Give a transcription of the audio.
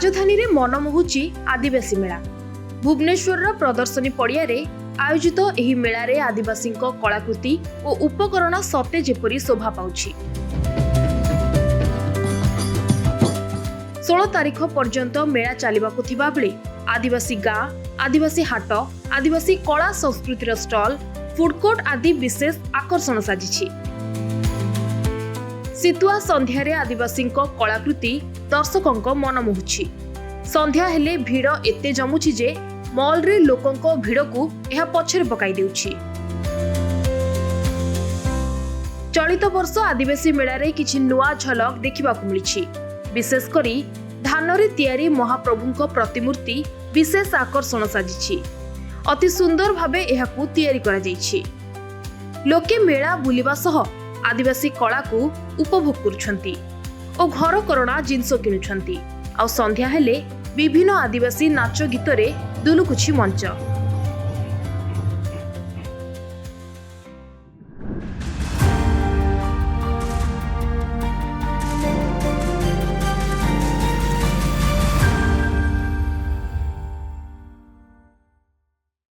ରାଜଧାନୀରେ ମନମୋହୁଛି ଆଦିବାସୀ ମେଳା। ଭୁବନେଶ୍ୱରର ପ୍ରଦର୍ଶନୀ ପଡ଼ିଆରେ ଆୟୋଜିତ ଏହି ମେଳାରେ ଆଦିବାସୀଙ୍କ କଳାକୃତି ଓ ଉପକରଣ ସତେ ଯେପରି ଶୋଭା ପାଉଛି। 16 ତାରିଖ ପର୍ଯ୍ୟନ୍ତ ମେଳା ଚାଲିବାକୁ ଥିବାବେଳେ ଆଦିବାସୀ ଗାଁ, ଆଦିବାସୀ ହାଟ, ଆଦିବାସୀ କଳା ସଂସ୍କୃତିର ଷ୍ଟଲ୍, ଫୁଡକୋର୍ଟ ଆଦି ବିଶେଷ ଆକର୍ଷଣ ସାଜିଛି। ଶୀତୁଆ ସନ୍ଧ୍ୟାରେ ଆଦିବାସୀଙ୍କ କଳାକୃତି ଦର୍ଶକଙ୍କ ମନ ମୋହୁଛି। ସନ୍ଧ୍ୟା ହେଲେ ଭିଡ଼ ଏତେ ଜମୁଛି ଯେ ମଲ୍ରେ ଲୋକଙ୍କ ଭିଡ଼କୁ ଏହା ପଛରେ ପକାଇ ଦେଉଛି। ଚଳିତ ବର୍ଷ ଆଦିବାସୀ ମେଳାରେ କିଛି ନୂଆ ଝଲକ ଦେଖିବାକୁ ମିଳିଛି। ବିଶେଷ କରି ଧାନରେ ତିଆରି ମହାପ୍ରଭୁଙ୍କ ପ୍ରତିମୂର୍ତ୍ତି ବିଶେଷ ଆକର୍ଷଣ ସାଜିଛି। ଅତି ସୁନ୍ଦର ଭାବେ ଏହାକୁ ତିଆରି କରାଯାଇଛି। ଲୋକେ ମେଳା ବୁଲିବା ସହ ଆଦିବାସୀ କଳାକୁ ଉପଭୋଗ କରୁଛନ୍ତି ଓ ଘରକରଣା ଜିନିଷ କିଣୁଛନ୍ତି। ଆଉ ସନ୍ଧ୍ୟା ହେଲେ ବିଭିନ୍ନ ଆଦିବାସୀ ନାଚ ଗୀତରେ ଦୁଲୁକୁଛି ମଞ୍ଚ।